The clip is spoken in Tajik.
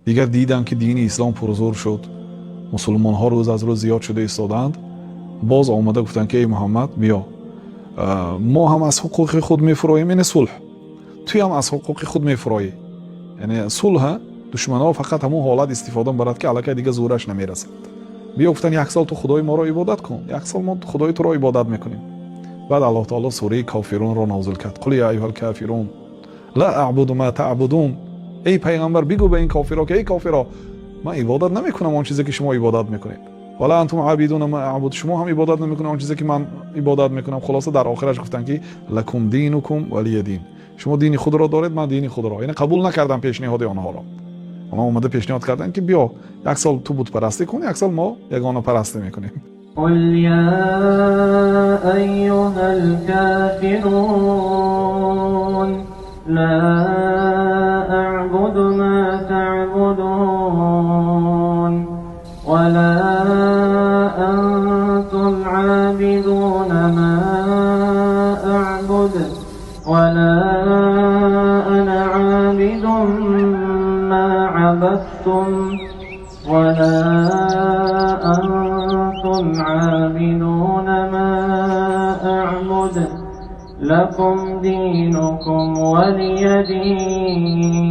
Дигар диданд, ки дини ислом пурзӯр шуд, мусулмонҳо рӯз аз рӯз зиёд шуда истодаанд. Боз омада гуфтанд, ки эй Муҳаммад, биё, мо ҳам аз ҳуқуқи худ мефуроем, яъне сулҳ, туям аз ҳуқуқи худ мефуроӣ, яъне сулҳа. Душманҳо фақат ҳамон ҳолат истифода мебарад, ки аллакай дига зӯраш намерасад. Биё, гуфтанд, як сол ту Худои моро ибодат кун, як сол мо Худои туро ибодат мекунем. Баъд Аллоҳ таоло сураи Кофирунро нозил кард: قل يا أيها الكافرون لا أعبد ما تعبدون. Эй пайғамбар, бигӯ ба ин кофиро, ки эй кофиро, ман ибодат намекунам он чизе, ки шумо ибодат мекунед. ولا أنتم عابدون ما أعبد. Шумо ҳам ибодат намекунед он чизе, ки ман ибодат мекунам. Хулоса, дар охираш гуфтанд, ки لكم دينكم ولي دين. Шумо дини худро доред, ман дини худро. Яъне қабул накардам пешниҳоди онҳоро. Онҳо омада пешниҳод карданд, ки биё, як сол ту бутпарастӣ кун, як сол мо ягонапарастӣ мекунем. قل يا أيها الكافرون لا أعبد ما تعبدون ولا أنتم عابدون ما أعبد ولا أنا عابد ما عبدتم ولا أنتم عابدون ما أعبد لكم دينكم ولي دين.